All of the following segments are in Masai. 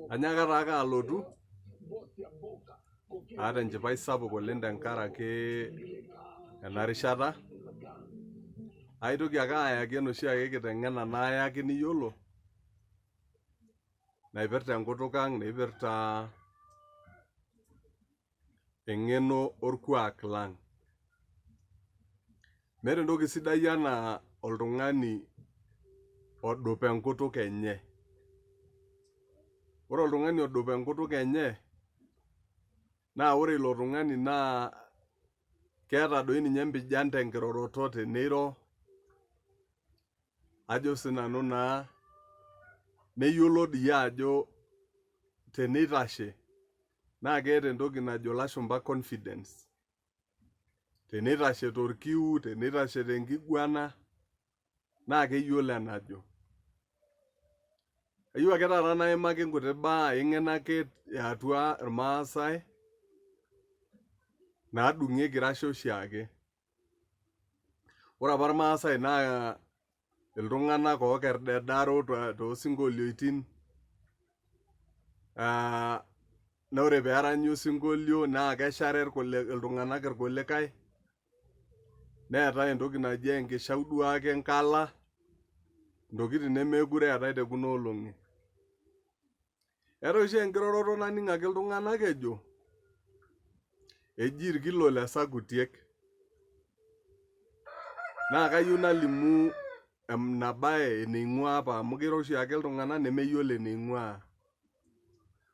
Anyaaka taake alotu aata enchipai sapuk oleng tenkaraki ena rishata. Aitoki ake ayaki enoshi ake kiteng'ena nayaki niyiolo naipirta enkutuk ang, naipirta eng'eno orkuak lang. Meeta entoki sidai anaa oltung'ani odup enkutuk enye. Ore oltung'ani odup enkutuk enye naa ore ilo tung'ani naa keeta doi ninye empijan tenkiroroto teneiro ajo sinanu naa neyiolo dii ajo teneitashe naa keeta entoki najo ilashumba confidence. Teneitashe torkiu, teneitashe tenkiguana naa keyiolo enajo. Ayieu ake taata naimaki nkuti baa eng'eno ake eatua irmaasai naadung'ieki irashe oshiake. Ore apa irmaasai naa iltung'anak ookerdedaro toosinkolioitin naa ore peeranyi osinkolio naa keshare iltung'anak irkulikae neetae entoki naji enkishauduaki enkala intokitin nemeekure eetae te kuna olong'i. Eetae oshi enkiroroto naning ake iltung'anak ejo eji irkilo le sakutiek naa kayieu nalimu ina bae eneing'ua apa amu kiro oshiake iltung'anak nemeyiolo eneing'uaa.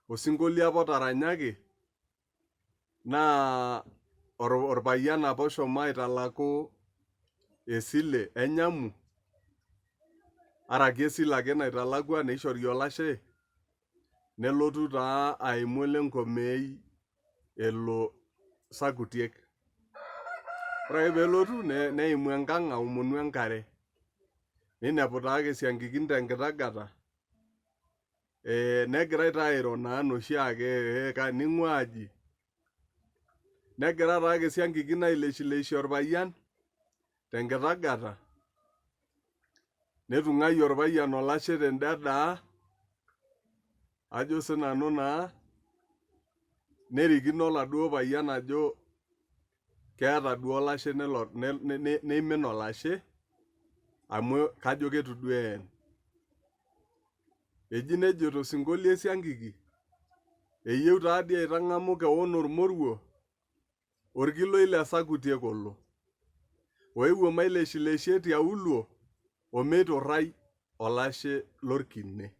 Osinkolio apa otaranyaki naa orpayian apa oshomo aitalaku esile enyamu araki esile ake naitalakua neishori olashe nelotu taa aimu olenkomeei elo sakutiek. Ore ake peelotu neimu enkang aomonu enkare ninepu taake isiankikin tenkitagata Negirai taa airo naa noshiake ee ning'ua aji. Negira taake esiankikin aileshileshie orpayian tenkitagata netung'uayie orpayian olashe tende daa ajo sinanu naa nerikino oladuo payian ajo keeta duo olashe nelo neimin olashe amu kajo keitu duo eyen. Eji nejo tosinkolio esiankiki, eyieu taadii aitang'amu kewon ormoruo, orkiloi le sakutiek olo. Oewuo maileshileshie tiauluo omeiturrai olashe lorkine.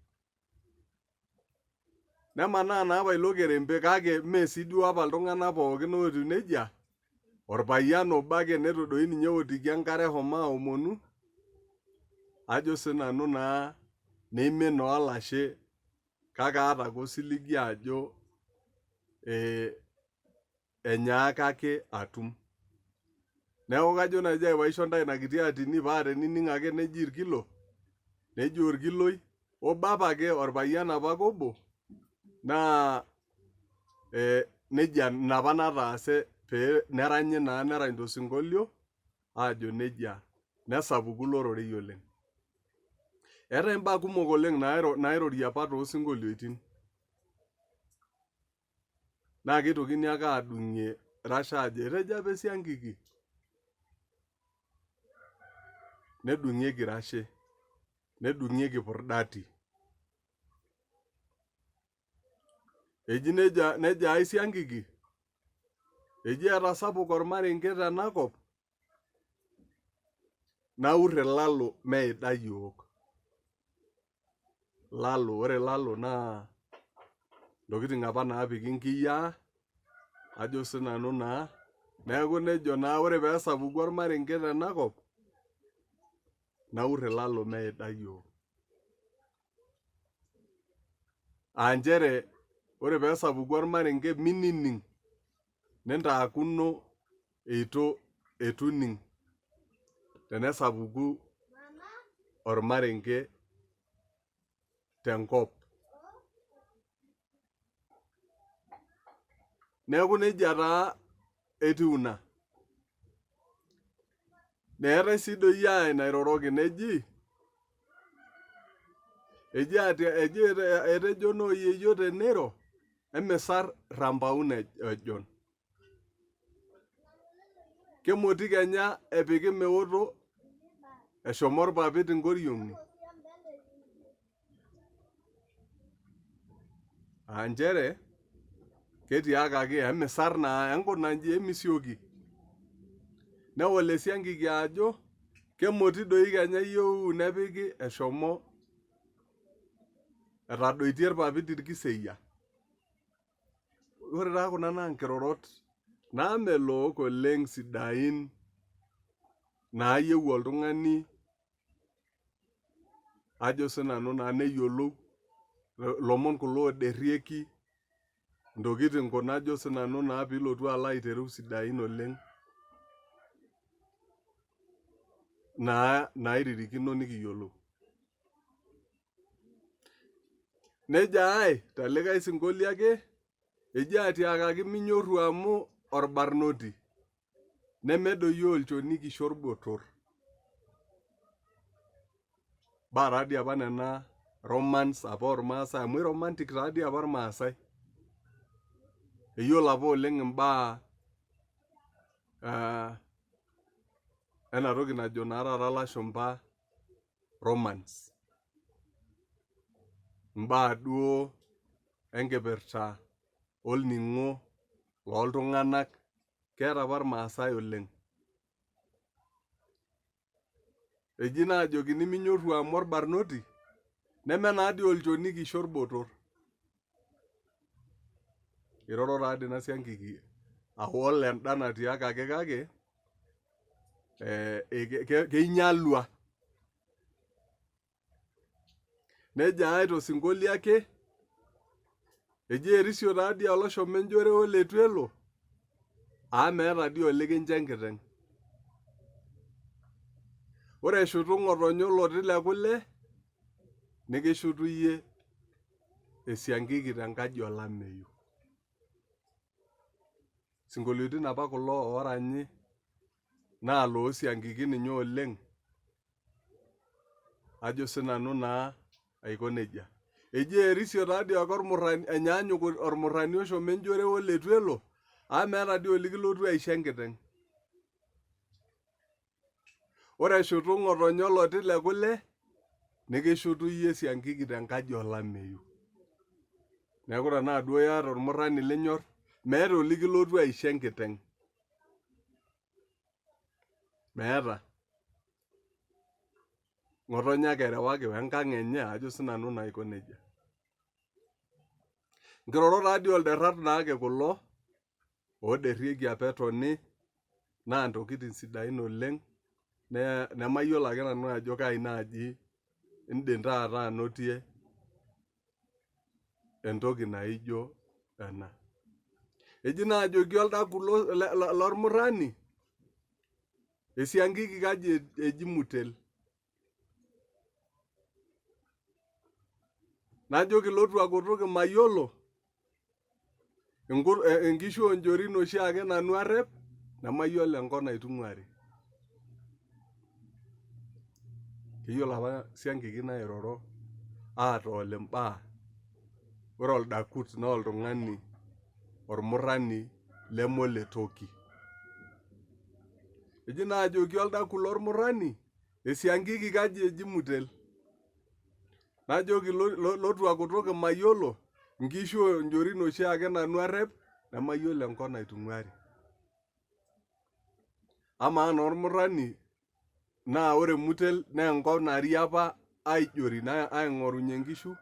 Nemanaa naa apa ilo kerembe kake mee sii duo apa iltung'anak pookin ootiu nejia, orpayian obo ake neitu doi ninye eotiki enkare eshomo aomonu, ajo sinanu naa neimin naa olashe kake aata ake osiligi ajo enyaaka ake atum. Neeku kajo naaji ake paisho ntae ina kiti atini paa tenining ake neji irkilo, neji orkiloi, obo apake orpayian apake obo naa nejia ina apa nataase pee neranyi naa nerany tosinkolio aajo nejia nesapuku ilo rorei oleng. Eetae imbaa kumok oleng nairori apa toosinkolioitin. Naa keitokini ake adung'ie rashe aajo etejo apa esiankiki nedung'ieki rashe nedung'ieki purdati. Eji nejo nejo ai siankiki eji etasapuka ormarenke tenakop naur ilalo meida iyiook. Lalo, ore lalo naa ntokitin apa naapiki nkiyiaa ajo sinanu naa neeku nejo naa ore peesapuku ormarenke tenakop naur ilalo meida iyiook. Aa nchere ore peesapuku ormarenke minining nintaakuno eitu eitu ining tenesapuku ormarenke tenkop. Neeku nejia taa etiu ina. Neetae sii doi ae nairoroki neji. Eji eji etejo noo yeyio teneiro emisar rampaun ejon. Kemoti kenya epiki meoto eshomo irpapit inkoriong'i. Aa nchere ketiakaki emisar naa enkuna inji emisioki. Newol esiankiki ajo kemoti doi kenya eyieu nepiki eshomo etadoitie irpapit irkiseyia. Ore taa kuna naa nkirorot naamelook oleng sidain naayieu oltung'ani ajo sinanu naa neyiolou ilomon kulo oderrieki intokitin kuna ajo sinanu naa piilotu alo aitereu sidain oleng naa nairirikino nikiyiolou. Nejo ae telikae sinkolio ake eji atiakaki minyorru amu orbarnoti nemedoyio olchoni kisho orbotor. Baa taa dii apa nena romance apa ormaasai amu airomantic taa dii apa irmaasai. Eyiolo apa oleng imbaa ena toki najo naa taata ilashumba romance. Imbaa duo enkipirta olning'o loltung'anak keeta apa irmaasai oleng. Eji naajokini minyorru amu orbarnoti neme naadii olchoni kisho orbotor. Eiroro taadii ina siankiki awol enda natiakaki kake keinyalua. Nejo ae tosinkolio ake eji erisio taadii oloshomo enjore oleitu elo amu meeta dii olikincho enkiteng. Ore eshutu ng'otonye oloti le kule nikishutu iyie esiankiki tenkaji olameyu. Sinkolioitin apa kulo ooranyi naa loo siankikin ninye oleng ajo sinanu naa aiko nejia. Eji erisio taadii ake ormurrani enyaanyuk ormurrani oshomo enjore oleitu elo amu meeta dii olikilotu aisho enkiteng. Ore eshutu ng'otonye oloti le kule nikishutu iyie esiankiki tenkaji olameyu. Neeku tenaa duo iyata ormurrani linyorr meeta olikilotu aisho enkiteng. Meeta. Ng'otonye ake erewaki we nkang enye ajo sinanu naa aiko nejia. Nkirorot taadii olderrat naake kulo oderrieki apa etoni naa ntokitin sidain oleng nemayiolo ake nanu ajo kai naaji indim taata anotie entoki naijo ena. Eji naajoki oldaku lormurrani esiankiki kaji eji Mutel. Najoki lotua kutuk mayiolo inkishu oonchorin oshiake nanu arrep nemayiolo enkop naitung'uari. Keyiolo apa isiankikin airoro atool imbaa. Ore oldakut naa oltung'ani ormurrani leme ole toki. Eji naajoki oldaku lormurrani esiankiki kaji eji Mutel. Najoki lotua kutuk mayiolo, nkishu oo nchorin oshiake nanu arrep nemayiolo enkop naitung'uari. Amaa naa ormurrani naa ore Mutel naa enkop narii apa aijori aing'orunye nkishu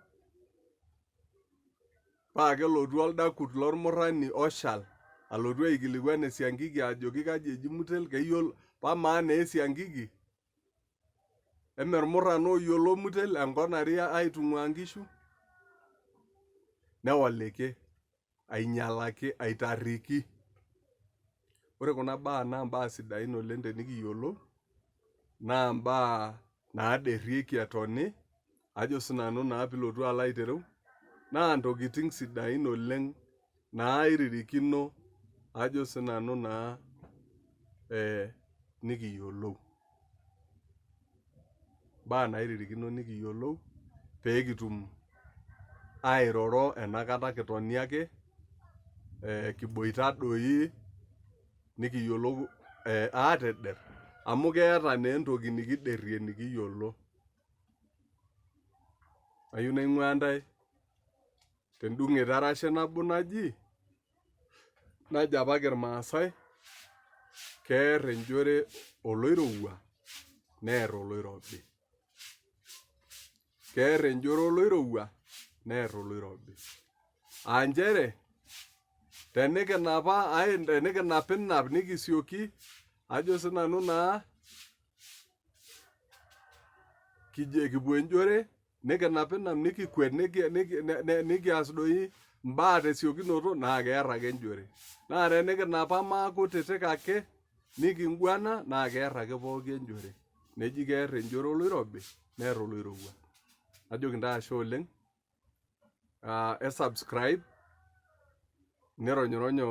paa kelotu oldakut lormurrani oshal alotu aikilikuan esiankiki ajoki kaji eji Mutel keyiolo, amaa naa esiankiki Eme irmurran ooyiolo Mutel enkop natii aitung'uaa nkishu newaliki ainyalaki aitarriki. Ore kuna baa naa imbaa sidain oleng tenikiyiolou naa imbaa naaderrieki etoni ajo sinanu naa piilotu alo aitereu naa ntokitin sidain oleng nairirikino ajo sinanu naa nikiyiolou. Imbaa nairirikino nikiyiolou pee kitum airoro enakata kitoni ake kiboita doi nikiyiolou aateder amu keeta naa entoki nikiderie nikiyiolo. Ayieu naing'uaa intae tendung'et erashe nabo naji najo apake irmaasai keer enjore oloirowua neer oloirobi. Keer enjore oloirowua neer oloirobi. Aa nchere tenikinapa tenikinapinap nikisioki ajo sinanu naa kipuo enjore nikinapinap nikikwet nikias doi imbaa tesiokinoto naa keer ake enjore. Naa tenikinapa maakutitik ake nikinguana naa keer ake pooki enjore. Neji keer enjore oloirobi neer oloirowua. Najoki intae ashe oleng e subscribe nironyuronyo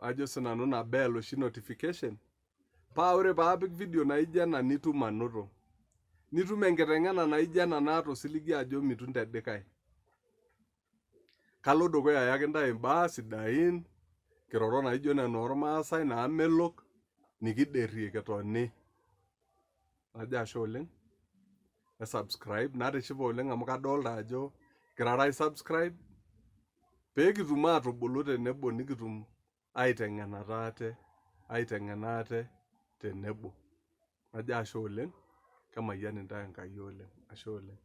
ajo sinanu ina bell oshi notification paa ore paapik video naijo ena nitum anoto. Nitum enkiteng'ena naijo ena naata osiligi ajo mitum te dikae. Kalo dukuya ayaki intae imbaa sidain, nkirorot naijo nena ormaasai naamelok nikiderie kitoni. Najo ashe oleng e subscribe natishipe oleng amu kadolta ajo igirara ai subscribe pee kitum atubulu tenebo nikitum aiteng'enata ate, aiteng'ena ate tenebo. Najo ashe oleng, kemayian intae Enkai oleng, ashe oleng.